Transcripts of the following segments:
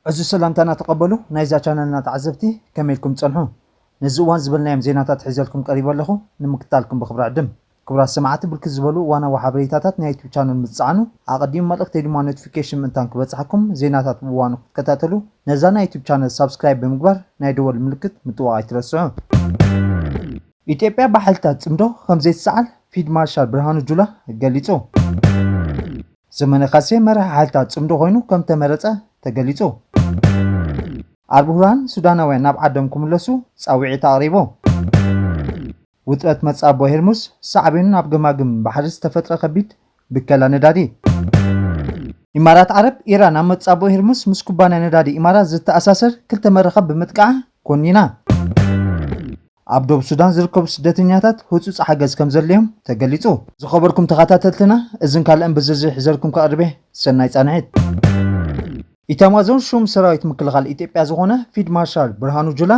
ዕዙዝ ሰላምታና ተቐበሉ ናይዛ ቻነልና ተዓዘብቲ፣ ከመይ ኢልኩም ትጸንሑ? ነዚ እዋን ዝበልናዮም ዜናታት ሒዘልኩም ቀሪበ ኣለኹ፣ ንምክታልኩም ብኽብሪ ዕድም። ክቡራት ሰማዕቲ፣ ብርክት ዝበሉ እዋናዊ ሓበሬታታት ናይ ዩቱብ ቻነል ምስ ትጸዓኑ፣ ኣቐዲሙ መልእኽተይ ድማ ኖቲፊኬሽን ምእንታን ክበጽሓኩም፣ ዜናታት ብእዋኑ ክትከታተሉ፣ ነዛ ናይ ዩቱብ ቻነል ሳብስክራይብ ብምግባር ናይ ደወል ምልክት ምጥዋቕ ኣይትረስዑ። ኢትዮጵያ ብሓይልታት ጽምዶ ከም ዘይትሰዓል ፊልድ ማርሻል ብርሃኑ ጁላ ገሊጹ። ዘመነ ካሴ መራሒ ሓይልታት ጽምዶ ኮይኑ ከም ተመረጸ ተገሊጹ። ኣልቡርሃን ሱዳናውያን ናብ ዓዶም ክምለሱ ጻውዒት ኣቕሪቡ። ውጥረት መጻቦ ሄርሙዝ ሳዕቤኑ ናብ ገማግም ባሕሪ ዝተፈጥረ ከቢድ ብከላ ነዳዲ። ኢማራት ዓረብ፣ ኢራን ኣብ መጻቦ ሄርሙዝ ምስ ኩባንያ ነዳዲ ኢማራት ዝተኣሳሰር ክልተ መራኸብ ብምጥቃዓ ኮኒና። ኣብ ደቡብ ሱዳን ዝርከቡ ስደተኛታት ህጹጽ ሓገዝ ከም ዘድልዮም ተገሊጹ። ዝኸበርኩም ተኸታተልትና፣ እዝን ካልእን ብዝርዝር ሒዘልኩም ከቕርቤ፣ ሰናይ ጻንሒት። ኢታማዦር ሹም ሰራዊት ምክልኻል ኢትዮጵያ ዝኾነ ፊልድ ማርሻል ብርሃኑ ጁላ፣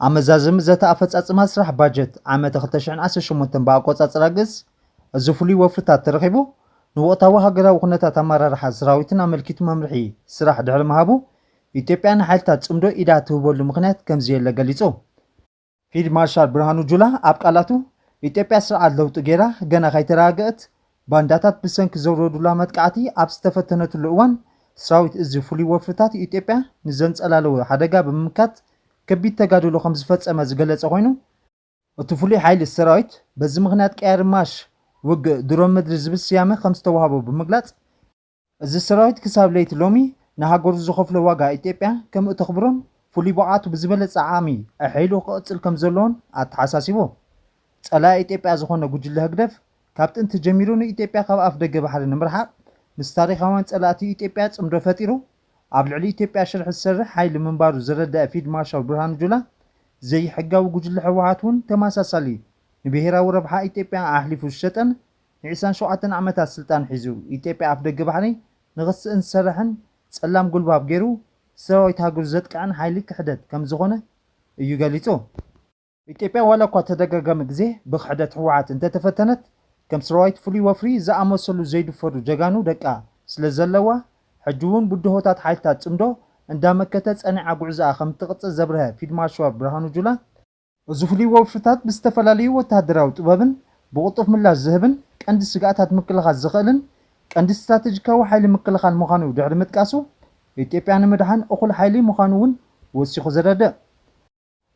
ኣብ መዛዘሚ ዘተ ኣፈጻጽማ ስራሕ ባጀት ዓመተ ክልተ ሽሕን ዓሰርተ ሸሞንተን ብኣቆጻጽራ ግእዝ፣ እዚ ፍሉይ ወፍርታት ተረኺቡ፣ ንወቕታዊ ሃገራዊ ኩነታት ኣመራርሓ ሰራዊትን ኣመልኪቱ መምርሒ ስራሕ ድሕሪ ምሃቡ፣ ኢትዮጵያ ንሓይልታት ጽምዶ ኢዳ ትህበሉ ምኽንያት ከም ዘየለ ገሊጹ። ፊልድ ማርሻል ብርሃኑ ጁላ ኣብ ቃላቱ፣ ኢትዮጵያ ስርዓት ለውጢ ገይራ ገና ካይተረጋገአት፣ ባንዳታት ብሰንኪ ዘውረዱላ መጥቃዕቲ ኣብ ዝተፈተነትሉ እዋን፣ ሰራዊት እዚ ፍሉይ ወፍርታት ኢትዮጵያ ንዘንጸላለወ ሓደጋ ብምምካት ከቢድ ተጋድሎ ከም ዝፈጸመ ዝገለጸ ኮይኑ፣ እቲ ፍሉይ ሓይሊ ሰራዊት በዚ ምኽንያት ቀያሪ ማሽ ውግእ ድሮን ምድሪ ዝብል ስያመ ከም ዝተዋህቦ ብምግላጽ፣ እዚ ሰራዊት ክሳብ ለይቲ ሎሚ ንሃገሩ ዝኸፍሎ ዋጋ ኢትዮጵያ ከም እተኽብሮን ፍሉይ ብቕዓቱ ብዝበለጸ ዓቕሚ ኣሐይሉ ክቕጽል ከም ዘለዎን ኣተሓሳሲቡ። ጸላኢ ኢትዮጵያ ዝኾነ ጉጅለ ህግደፍ ካብ ጥንቲ ጀሚሩ ንኢትዮጵያ ካብ ኣፍ ደገ ባሕሪ ንምርሓቕ ምስ ታሪኻውያን ጸላእቲ ኢትዮጵያ ጽምዶ ፈጢሩ ኣብ ልዕሊ ኢትዮጵያ ሽርሒ ዝሰርሕ ሓይሊ ምንባሩ ዘረደአ ፊልድ ማርሻል ብርሃኑ ጁላ፣ ዘይሕጋዊ ጉጅለ ህወሓት እውን ተመሳሳሊ ንብሄራዊ ረብሓ ኢትዮጵያ ኣሕሊፉ ዝሸጠን ንዒስራን ሸውዓተን ዓመታት ስልጣን ሒዙ ኢትዮጵያ ኣፍ ደገ ባሕሪ ንኽስእን ዝሰርሕን ጸላም ጉልባብ ገይሩ ሰራዊት ሃገሩ ዘጥቅዕን ሓይሊ ክሕደት ከም ዝኾነ እዩ ገሊጹ። ኢትዮጵያ ዋላ እኳ ተደጋጋሚ ግዜ ብክሕደት ህወሓት እንተተፈተነት፣ ከም ሰራዊት ፍሉይ ወፍሪ ዝኣመሰሉ ዘይድፈሩ ጀጋኑ ደቃ ስለ ዘለዋ፣ ሕጂ እውን ብድሆታት ሓይልታት ጽምዶ እንዳመከተ ጸኒዓ ጉዕዞኣ ከም እትቕጽል ዘብርሀ ፊልድ ማርሻል ብርሃኑ ጁላ፣ እዚ ፍሉይ ወፍርታት ብዝተፈላለዩ ወተሃደራዊ ጥበብን ብቕልጡፍ ምላሽ ዝህብን ቀንዲ ስግኣታት ምክልኻል ዝኽእልን ቀንዲ ስትራተጂካዊ ሓይሊ ምክልኻል ምዃኑ ድሕሪ ምጥቃሱ፣ ኢትዮጵያ ንምድሓን እኹል ሓይሊ ምዃኑ እውን ወሲኹ ዘረድእ።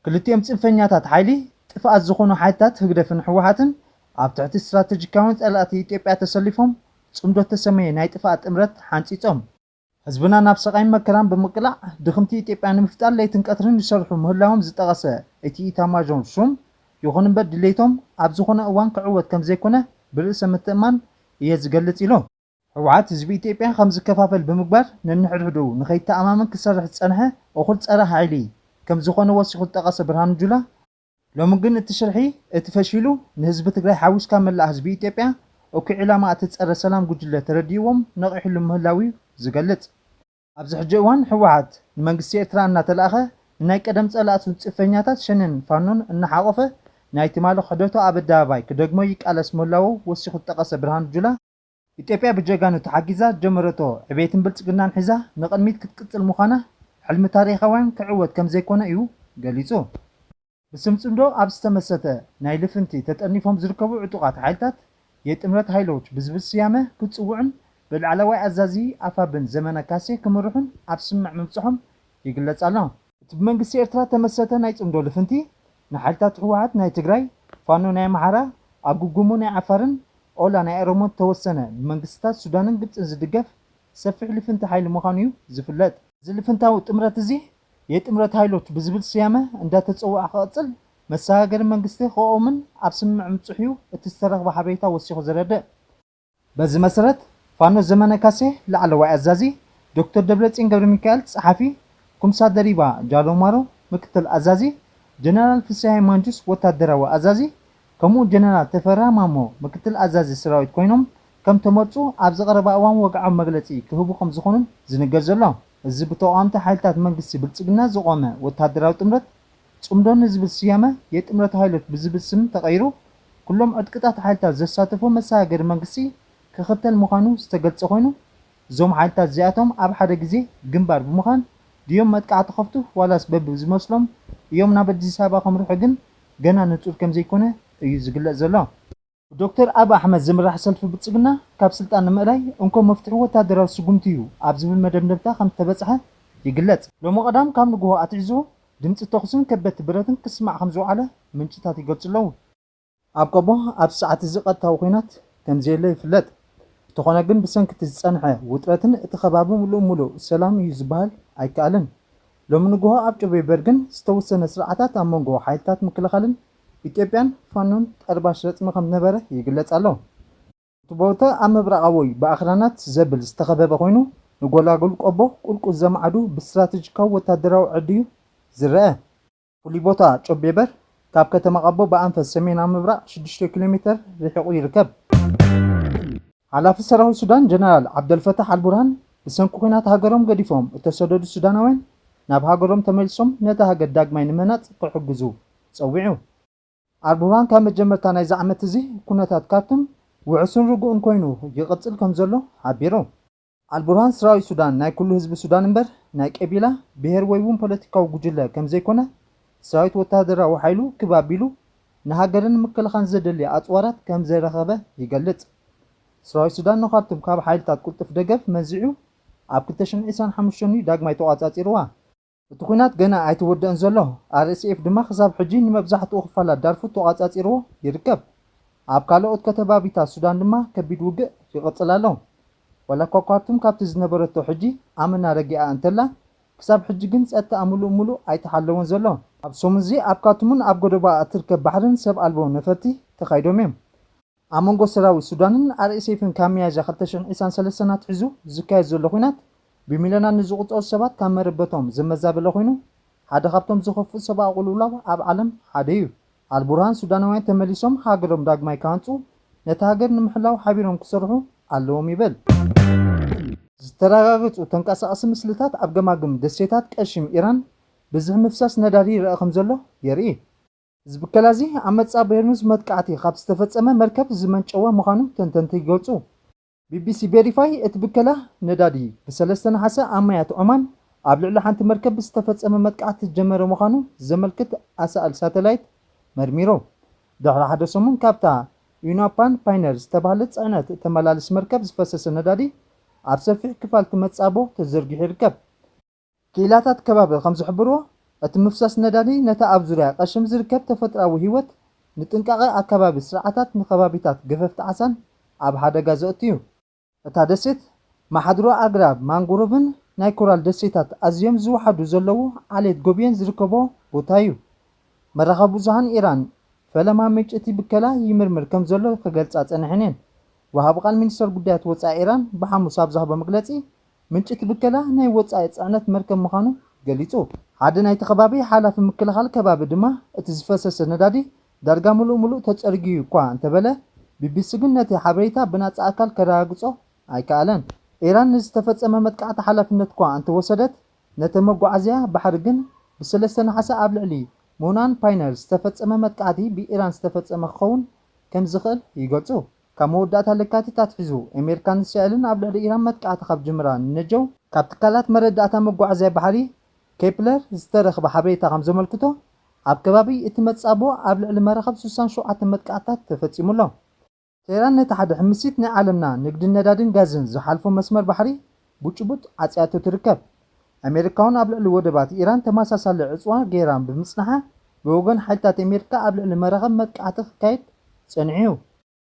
ክልቲኦም ጽንፈኛታት ሓይሊ ጥፍኣት ዝኾኑ ሓይልታት ህግደፍን ህወሓትን ኣብ ትሕቲ ስትራተጂካውያን ጸላእቲ ኢትዮጵያ ተሰሊፎም ጽምዶ እተሰመየ ናይ ጥፍኣት ጥምረት ሓንጺጾም። ህዝብና ናብ ስቓይን መከራን ብምቅላዕ ድኽምቲ ኢትዮጵያ ንምፍጣር ለይትን ቀትርን ይሰርሑ ምህላዎም ዝጠቐሰ እቲ ኢታማዦር ሹም፣ ይኹን እምበር ድሌቶም ኣብ ዝኾነ እዋን ክዕወት ከም ዘይኮነ ብርእሰ ምትእምማን እየ ዝገልጽ ኢሉ። ህወሓት ህዝቢ ኢትዮጵያ ከም ዝከፋፈል ብምግባር ነንሕድሕዱ ንኸይተኣማመን ክሰርሕ ዝጸንሐ እኹል ጸረ ሓይሊ ከም ዝኾነ ወሲኹ ዝጠቐሰ ብርሃኑ ጁላ፣ ሎሚ ግን እቲ ሽርሒ እቲ ፈሺሉ ንህዝቢ ትግራይ ሓዊስካ መላእ ህዝቢ ኢትዮጵያ እኩይ ዕላማ እቲ ጸረ ሰላም ጉጅለ ተረዲእዎም ነቒሕሉ ምህላው እዩ ዝገልጽ። ኣብዚ ሕጂ እዋን ህወሓት ንመንግስቲ ኤርትራ እናተላእኸ ንናይ ቀደም ጸላእቱ ጽንፈኛታት ሸኔን ፋኖን እናሓቖፈ ናይ ትማሊ ክሕደቱ ኣብ ኣደባባይ ክደግሞ ይቃለስ ምህላዉ ወሲኹ ዝጠቐሰ ብርሃኑ ጁላ፣ ኢትዮጵያ ብጀጋኑ ተሓጊዛ ዝጀመረቶ ዕቤትን ብልጽግናን ሒዛ ንቕድሚት ክትቅጽል ምዃና፣ ሕልሚ ታሪኻውያን ክዕወት ከም ዘይኮነ እዩ ገሊጹ። ብስም ጽምዶ ኣብ ዝተመሰተ ናይ ልፍንቲ ተጠርኒፎም ዝርከቡ ዕጡቓት ሓይልታት የጥምረት ሃይሎች ብዝብል ስያመ ክጽውዑን ብላዕለዋይ ኣዛዚ ኣፋብን ዘመነ ካሴ ክምርሑን ኣብ ስምምዕ ምብጽሖም ይግለጽ ኣሎ። እቲ ብመንግስቲ ኤርትራ ተመሰተ ናይ ጽምዶ ልፍንቲ፣ ንሓይልታት ህወሓት ናይ ትግራይ፣ ፋኖ ናይ ኣምሓራ፣ ኣጉጉሙ ናይ ዓፋርን ኦላ ናይ ኦሮሞን ተወሰነ ብመንግስታት ሱዳንን ግብጽን ዝድገፍ ሰፊሕ ልፍንቲ ሓይሊ ምዃኑ እዩ ዝፍለጥ። እዚ ልፍንታዊ ጥምረት እዚ የጥምረት ሃይሎች ብዝብል ስያመ እንዳተጸውዐ ክቕጽል መሰጋገሪ መንግስቲ ክቐውምን ኣብ ስምምዕ ምብጽሑ እዩ እቲ ዝተረኽበ ሓበሬታ ወሲኹ ዘረድእ። በዚ መሰረት ፋኖ ዘመነ ካሴ ላዕለዋይ ኣዛዚ፣ ዶክተር ደብረጽዮን ገብረሚካኤል ጸሓፊ፣ ኩምሳ ደሪባ ጃሎማሮ ምክትል ኣዛዚ፣ ጀነራል ፍስሃየ ማንጁስ ወታደራዊ ኣዛዚ፣ ከምኡ ጀነራል ተፈራ ማሞ ምክትል ኣዛዚ ሰራዊት ኮይኖም ከም ተመርጹ ኣብዚ ቀረባ እዋን ወግዓዊ መግለጺ ክህቡ ከም ዝኾኑን ዝንገር ዘሎ። እዚ ብተቓወምቲ ሓይልታት መንግስቲ ብልጽግና ዝቖመ ወታደራዊ ጥምረት ጽምዶ ንዝብል ስያመ የጥምረት ሃይሎች ብዝብል ስም ተቐይሩ፣ ኩሎም ዕጥቅታት ሓይልታት ዘሳተፎ መሰጋገሪ መንግስቲ ክኽተል ምዃኑ ዝተገልጸ ኮይኑ፣ እዞም ሓይልታት እዚኣቶም ኣብ ሓደ ግዜ ግንባር ብምዃን ድዮም መጥቃዕቲ ከፍቱ ዋላስ በብዝመስሎም እዮም ናብ ኣዲስ ኣበባ ከምርሑ ግን ገና ንጹር ከም ዘይኮነ እዩ ዝግለጽ ዘሎ። ብዶክተር ኣብ ኣሕመድ ዝምራሕ ሰልፊ ብልጽግና ካብ ስልጣን ንምእላይ እንኮ መፍትሒ ወታደራዊ ስጉምቲ እዩ ኣብ ዝብል መደምደምታ ከም ዝተበጽሐ ይግለጽ። ሎሚ ቀዳም ካብ ንግሆ ኣትሒዙ ድምጺ ተኹስን ከበድቲ ብረትን ክስማዕ ከም ዝወዓለ ምንጭታት ይገልጹ ኣለዉ። ኣብ ቆቦ ኣብ ሰዓት እዚ ቀጥታዊ ኲናት ከም ዘየለ ይፍለጥ። እንተኾነ ግን ብሰንኪ እቲ ዝጸንሐ ውጥረትን እቲ ከባቢ ምሉእ ምሉእ ሰላም እዩ ዝበሃል ኣይከኣልን። ሎሚ ንግሆ ኣብ ጨቤበር ግን ዝተወሰነ ስርዓታት ኣብ መንጎ ሓይልታት ምክልኻልን ኢትዮጵያን ፋኖን ጠርባሽ ረጽሚ ከም ዝነበረ ይግለጽ ኣሎ። እቲ ቦታ ኣብ ምብራቓዊ ብኣኽራናት ዘብል ዝተኸበበ ኮይኑ ንጎላጉል ቆቦ ቁልቁል ዘማዕዱ ብስትራቴጂካዊ ወታደራዊ ዕድዩ ዝረአ። ፍሉይ ቦታ ጮቤበር ካብ ከተማ ቀቦ ብኣንፈት ሰሜናዊ ምብራቕ ሽዱሽተ ኪሎ ሜተር ርሒቑ ይርከብ። ሓላፊ ሰራዊት ሱዳን ጀነራል ዓብደልፈታሕ ኣልቡርሃን ብሰንኪ ኲናት ሃገሮም ገዲፎም እተሰደዱ ሱዳናውያን ናብ ሃገሮም ተመሊሶም ነታ ሃገር ዳግማይ ንምህናጽ ክሕግዙ ጸዊዑ። ኣልቡርሃን ካብ መጀመርታ ናይዚ ዓመት እዚ ኩነታት ካርቱም ውሑስን ርጉእን ኮይኑ ይቕጽል ከም ዘሎ ሓቢሩ። ኣልቡርሃን ሰራዊት ሱዳን ናይ ኩሉ ህዝቢ ሱዳን እምበር ናይ ቀቢላ፣ ብሄር ወይ እውን ፖለቲካዊ ጉጅለ ከም ዘይኮነ፣ ሰራዊት ወተሃደራዊ ሓይሉ ክብ ኣቢሉ ንሃገርን ምክልኻን ዘደልያ ኣጽዋራት ከም ዘይረኸበ ይገልጽ። ሰራዊት ሱዳን ንኻርቱም ካብ ሓይልታት ቅልጡፍ ደገፍ መንዚዑ ኣብ ክልተ ሽሕን ዕስራን ሓሙሽተን እዩ ዳግማይ ተቋጻጺርዋ። እቲ ኲናት ገና ኣይተወደእን ዘሎ፣ ኣር ኤስ ኤፍ ድማ ክሳብ ሕጂ ንመብዛሕትኡ ክፋላት ዳርፉር ተቋጻጺርዎ ይርከብ። ኣብ ካልኦት ከተባቢታት ሱዳን ድማ ከቢድ ውግእ ይቕጽል ኣሎ። ዋላ እኳ ካርቱም ካብቲ ዝነበረቶ ሕጂ ኣመና ረጊኣ እንተላ፣ ክሳብ ሕጂ ግን ጸጥታኣ ምሉእ ምሉእ ኣይተሓለወን ዘሎ። ኣብ ሰሙንዚ ኣብ ካርቱምን ኣብ ጎደቦኣ እትርከብ ባሕርን ሰብ ኣልቦ ነፈርቲ ተኻይዶም እዮም። ኣብ መንጎ ሰራዊት ሱዳንን ኣር ኤስ ኤፍን ካብ ሚያዝያ ክልተ ሽሕን ዕስራን ሰለስተን ኣትሒዙ ዝካየድ ዘሎ ኲናት፣ ብሚልዮናት ንዝቑጸሩ ሰባት ካብ መረበቶም ዘመዛበለ ኮይኑ፣ ሓደ ካብቶም ዝኸፍኡ ሰብኣዊ ቅልውላው ኣብ ዓለም ሓደ እዩ። ኣልቡርሃን ሱዳናውያን ተመሊሶም ሃገሮም ዳግማይ ክሃንጹ፣ ነታ ሃገር ንምሕላው ሓቢሮም ክሰርሑ ኣለዎም ይብል። ዝተረጋገጹ ተንቀሳቐሲ ምስልታት ኣብ ገማግም ደሴታት ቀሺም ኢራን ብዝሒ ምፍሳስ ነዳዲ ይረኣ ከም ዘሎ የርኢ። እዚ ብከላ እዚ ኣብ መጻኢ ሆርሙዝ መጥቃዕቲ ካብ ዝተፈጸመ መርከብ ዝመንጨወ ምዃኑ ተንተንቲ ይገልጹ። ቢ ቢ ሲ ቬሪፋይ እቲ ብከላ ነዳዲ ብሰለስተ ነሓሰ ኣብ ማያት ዖማን ኣብ ልዕሊ ሓንቲ መርከብ ብዝተፈጸመ መጥቃዕቲ ዝጀመረ ምዃኑ ዘመልክት ኣሳእል ሳተላይት መርሚሩ። ድሕሪ ሓደ ሰሙን ካብታ ዩናፓን ፓይነር ዝተባህለት ጽዕነት እተመላልስ መርከብ ዝፈሰሰ ነዳዲ ኣብ ሰፊሕ ክፋል እቲ መጻቦ ተዘርጊሑ ይርከብ። ክኢላታት ከባቢ ከም ዝሕብርዎ፣ እቲ ምፍሳስ ነዳዲ ነቲ ኣብ ዙርያ ቀሽም ዝርከብ ተፈጥሮኣዊ ህይወት፣ ንጥንቃቐ ኣከባቢ ስርዓታት፣ ንከባቢታት ገፈፍቲ ዓሳን ኣብ ሓደጋ ዘእቱ እዩ። እታ ደሴት፣ ማሕድሮ ኣግራብ ማንግሮቭን ናይ ኮራል ደሴታት ኣዝዮም ዝወሓዱ ዘለዉ ዓሌት ጎብየን ዝርከቦ ቦታ እዩ። መራኸቢ ብዙሃን ኢራን ፈለማ ምንጪ እቲ ብከላ ይምርምር ከም ዘሎ ክገልጻ ጸኒሐን እየን። ወሃቢ ቃል ሚኒስተር ጉዳያት ወጻኢ ኢራን ብሓሙስ ኣብ ዝሃቦ መግለጺ፣ ምንጪ እቲ ብከላ ናይ ወጻኢ ጽዕነት መርከብ ምዃኑ ገሊጹ። ሓደ ናይቲ ከባቢ ሓላፊ ምክልኻል ከባቢ ድማ፣ እቲ ዝፈሰሰ ነዳዲ ዳርጋ ምሉእ ምሉእ ተጸርጊዩ እኳ እንተበለ፣ ቢ ቢ ሲ ግን ነቲ ሓበሬታ ብናጻ ኣካል ከረጋግጾ ኣይከኣለን። ኢራን ንዝተፈጸመ መጥቃዕቲ ሓላፍነት እኳ እንተወሰደት፣ ነቲ መጓዓዝያ ባሕሪ ግን ብሰለስተ ነሓሰ ኣብ ልዕሊ ሞናን ፓይነር ዝተፈጸመ መጥቃዕቲ ብኢራን ዝተፈጸመ ክኸውን ከም ዝኽእል ይገልጹ። ካብ መወዳእታ ለካቲት ኣትሒዙ፣ ኣሜሪካን እስራኤልን ኣብ ልዕሊ ኢራን መጥቃዕቲ ካብ ጅምራ ንነጀው፣ ካብ ትካላት መረዳእታ መጓዓዝያ ባሕሪ ኬፕለር ዝተረኽበ ሓበሬታ ከም ዘመልክቶ፣ ኣብ ከባቢ እቲ መጻቦ ኣብ ልዕሊ መራኸብ ስሳን ሸውዓተ መጥቃዕትታት ተፈጺሙ ኣሎ። ቴህራን ነቲ ሓደ ሕምሲት ናይ ዓለምና ንግድን ነዳድን ጋዝን ዝሓልፎ መስመር ባሕሪ ብጭቡጥ ዓጽያቶ ትርከብ። ኣሜሪካ እውን ኣብ ልዕሊ ወደባት ኢራን ተመሳሳሊ ዕጽዋ ገይራ ብምጽንሓ፣ ብወገን ሓይልታት ኣሜሪካ ኣብ ልዕሊ መራኸብ መጥቃዕቲ ክካየድ ጸኒሑ እዩ።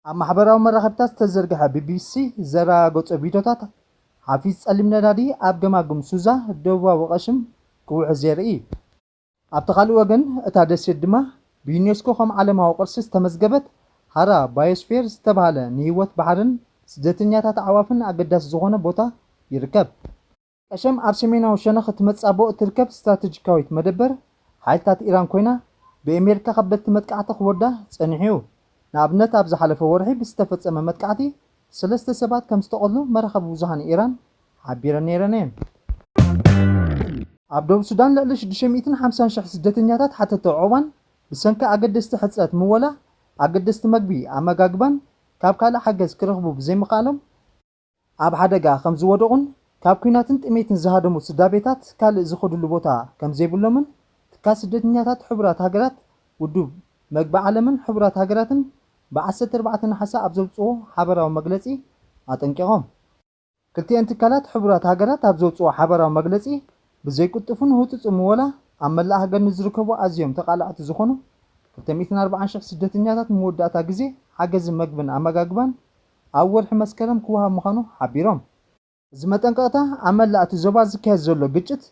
ኣብ ማሕበራዊ መራኸብታት ዝተዘርግሐ ቢ ቢ ሲ ዘረጋገጾ ቪድዮታት፣ ሓፊስ ጸሊም ነዳዲ ኣብ ገማግም ሱዛ ደቡባዊ ቀሽም ክውሕዝ የርኢ። ኣብቲ ካልእ ወገን፣ እታ ደሴት ድማ ብዩኔስኮ ከም ዓለማዊ ቅርሲ ዝተመዝገበት ሃራ ባዮስፌር ዝተባህለ ንህይወት ባሕርን ስደተኛታት ኣዕዋፍን ኣገዳሲ ዝኾነ ቦታ ይርከብ። ቀሸም ኣብ ሰሜናዊ ሸነኽ እቲ መጻብቦ እትርከብ ስትራተጂካዊት መደበር ሓይልታት ኢራን ኮይና፣ ብኣሜሪካ ከበድቲ መጥቃዕቲ ክወርዳ ጸኒሑ እዩ። ንኣብነት፣ ኣብ ዝሓለፈ ወርሒ ብዝተፈጸመ መጥቃዕቲ ሰለስተ ሰባት ከም ዝተቐትሉ መራኸቢ ብዙሃን ኢራን ሓቢረን ነይረን እየን። ኣብ ደቡብ ሱዳን ልዕሊ ሽዱሽተ ሚእትን ሓምሳን ሽሕ ስደተኛታት ሓተተ ዑቕባን ብሰንኪ ኣገደስቲ ሕጽረት ምወላ፣ ኣገደስቲ መግቢ፣ ኣመጋግባን ካብ ካልእ ሓገዝ ክረኽቡ ብዘይምኽኣሎም ኣብ ሓደጋ ከም ዝወደቑን ካብ ኲናትን ጥሜትን ዝሃደሙ ስድራ ቤታት ካልእ ዝኸድሉ ቦታ ከም ዘይብሎምን ትካል ስደተኛታት ሕቡራት ሃገራት፣ ውድብ መግቢ ዓለምን ሕቡራት ሃገራትን ብ14 ነሓሰ ኣብ ዘውፅኦ ሓበራዊ መግለፂ ኣጠንቂቖም። ክልቲኤን ትካላት ሕቡራት ሃገራት ኣብ ዘውፅኦ ሓበራዊ መግለፂ፣ ብዘይቅልጡፍን ህፁፅን ምወላ ኣብ መላእ ሃገር ንዝርከቡ ኣዝዮም ተቓላዕቲ ዝኾኑ ክልተ ሚእትን ኣርባዓን ሽሕ ስደተኛታት ንመወዳእታ ግዜ ሓገዝን መግብን ኣመጋግባን ኣብ ወርሒ መስከረም ክወሃብ ምዃኑ ሓቢሮም። እዚ መጠንቀቕታ ኣብ መላእ እቲ ዞባ ዝካየድ ዘሎ ግጭት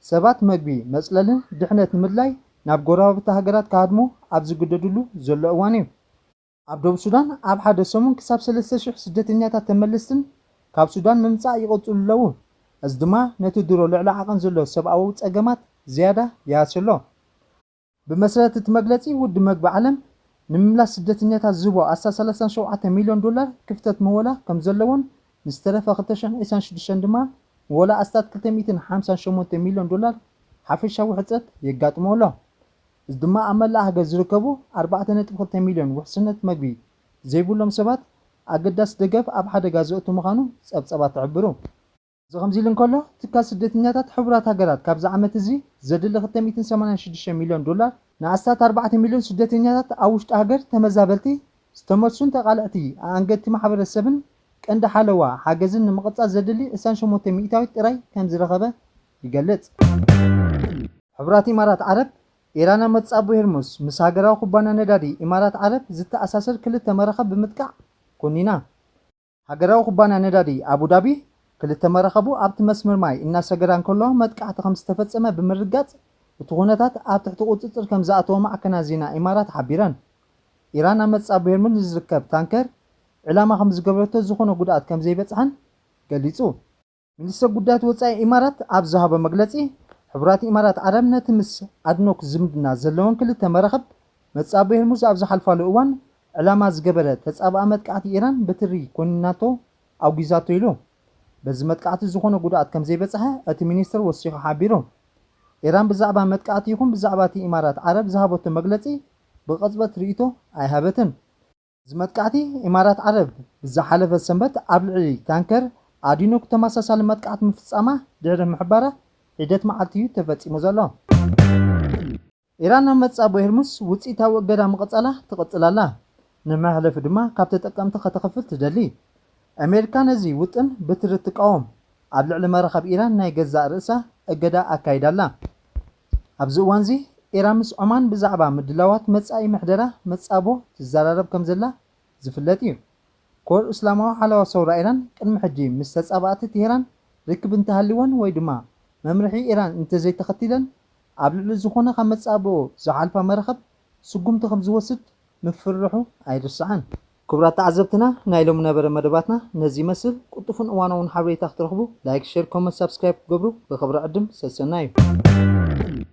ሰባት መግቢ፣ መጽለልን ድሕነት ንምድላይ ናብ ጎረባብቲ ሃገራት ክሃድሙ ኣብ ዝግደድሉ ዘሎ እዋን እዩ። ኣብ ደቡብ ሱዳን ኣብ ሓደ ሰሙን ክሳብ ሰለስተ ሽሕ ስደተኛታት ተመለስትን ካብ ሱዳን ምምጻእ ይቕጽሉ ኣለዉ። እዚ ድማ ነቲ ድሮ ልዕሊ ዓቐን ዘሎ ሰብኣዊ ጸገማት ዝያዳ ይሃስዮ ኣሎ። ብመሰረት እቲ መግለጺ፣ ውድብ መግቢ ዓለም ንምምላስ ስደተኛታት ዝህቦ ኣስታት ሰላሳን ሸውዓተ ሚልዮን ዶላር ክፍተት ምወላ ከም ዘለዎን ንዝተረፈ ክልተ ሽሕን ዕስራን ሽዱሽተን ድማ ምወላ ኣስታት ክልተ ሚእትን ሓምሳን ሸሞንተ ሚልዮን ዶላር ሓፈሻዊ ሕጽረት የጋጥሞ ኣሎ። እዚ ድማ ኣብ መላእ ሃገር ዝርከቡ ኣርባዕተ ነጥቢ ክልተ ሚልዮን ውሕስነት መግቢ ዘይብሎም ሰባት ኣገዳሲ ደገፍ ኣብ ሓደጋ ዘእቱ ምዃኑ ጸብጸባት ትሕብሩ። እዚ ከምዚ ኢሉ እንከሎ፣ ትካል ስደተኛታት ሕቡራት ሃገራት ካብዚ ዓመት እዚ ዘድሊ ክልተ ሚእትን ሰማንያን ሽዱሽተ ሚልዮን ዶላር ንኣስታት ኣርባዕተ ሚልዮን ስደተኛታት ኣብ ውሽጢ ሃገር ተመዛበልቲ፣ ዝተመልሱን ተቓልዕቲ ኣኣንገድቲ ማሕበረሰብን ቀንዲ ሓለዋ ሓገዝን ንምቕጻል ዘድሊ ዕስራን ሸሞንተ ሚእታዊት ጥራይ ከም ዝረኸበ ይገልጽ። ሕቡራት ኢማራት ዓረብ፣ ኢራን ኣብ መጻብቦ ሄርሙዝ ምስ ሃገራዊ ኩባንያ ነዳዲ ኢማራት ዓረብ ዝተኣሳሰር ክልተ መራኸብ ብምጥቃዕ ኮኒና። ሃገራዊ ኩባንያ ነዳዲ ኣቡዳቢ፣ ክልተ መራኸቡ ኣብቲ መስመር ማይ እናሰገራ እንከለዋ መጥቃዕቲ ከም ዝተፈጸመ ብምርጋጽ፣ እቲ ኩነታት ኣብ ትሕቲ ቁጽጽር ከም ዝኣተወ ማዕከናት ዜና ኢማራት ሓቢረን። ኢራን ኣብ መጻብቦ ሄርሙዝ ንዝርከብ ታንከር ዕላማ ከም ዝገበረቶ ዝኾነ ጉድኣት ከም ዘይበጽሐን ገሊጹ። ሚኒስተር ጉዳያት ወጻኢ ኢማራት ኣብ ዝሃቦ መግለጺ፣ ሕቡራት ኢማራት ዓረብ ነቲ ምስ ኣድኖክ ዝምድና ዘለወን ክልተ መራኽብ መጻብቦ ሄርሙዝ ኣብ ዝሓልፋሉ እዋን ዕላማ ዝገበረ ተጻብኣ መጥቃዕቲ ኢራን ብትሪ ኮኒናቶ ኣውጊዛቶ ኢሉ። በዚ መጥቃዕቲ ዝኾነ ጉድኣት ከም ዘይበጽሐ እቲ ሚኒስተር ወሲኹ ሓቢሩ። ኢራን ብዛዕባ መጥቃዕቲ ይኹን ብዛዕባ እቲ ኢማራት ዓረብ ዝሃበቶ መግለጺ ብቕጽበት ርእይቶ ኣይሃበትን። እዚ መጥቃዕቲ ኢማራት ዓረብ ብዝሓለፈ ሰንበት ኣብ ልዕሊ ታንከር ኣዲኖክ ተመሳሳሊ መጥቃዕቲ ምፍጻማ ድሕሪ ምሕባራ ሒደት መዓልቲ እዩ ተፈጺሙ ዘሎ። ኢራን ኣብ መጻብቦ ሄርሙዝ ውጽኢታዊ እገዳ ምቕጻላ ትቕጽል ኣላ። ንመሕለፊ ድማ ካብ ተጠቀምቲ ከተኽፍል ትደሊ። ኣሜሪካ ነዚ ውጥን ብትሪ ትቃወም። ኣብ ልዕሊ መራኸብ ኢራን ናይ ገዛእ ርእሳ እገዳ ኣካይዳ ኣላ። ኣብዚ እዋንዚ ኢራን ምስ ዖማን ብዛዕባ ምድላዋት መጻኢ ምሕደራ መጻብቦ ትዘራረብ ከም ዘላ ዝፍለጥ እዩ። ኮር እስላማዊ ሓለዋ ሰውራ ኢራን ቅድሚ ሕጂ ምስ ተጻባእቲ ቴህራን ርክብ እንተሃልወን ወይ ድማ መምርሒ ኢራን እንተዘይተኸቲለን ኣብ ልዕሊ ዝኾነ ካብ መጻብቦ ዝሓልፋ መራኸብ ስጉምቲ ከም ዝወስድ ምፍርርሑ ኣይርስዓን። ክቡራት ተዓዘብትና፣ ናይ ሎሚ ነበረ መደባትና ነዚ ይመስል። ቅልጡፍን እዋናውን ሓበሬታ ክትረኽቡ ላይክ፣ ሼር፣ ኮመንት፣ ሳብስክራይብ ክትገብሩ ብኽብሪ ዕድም ሰሰና እዩ።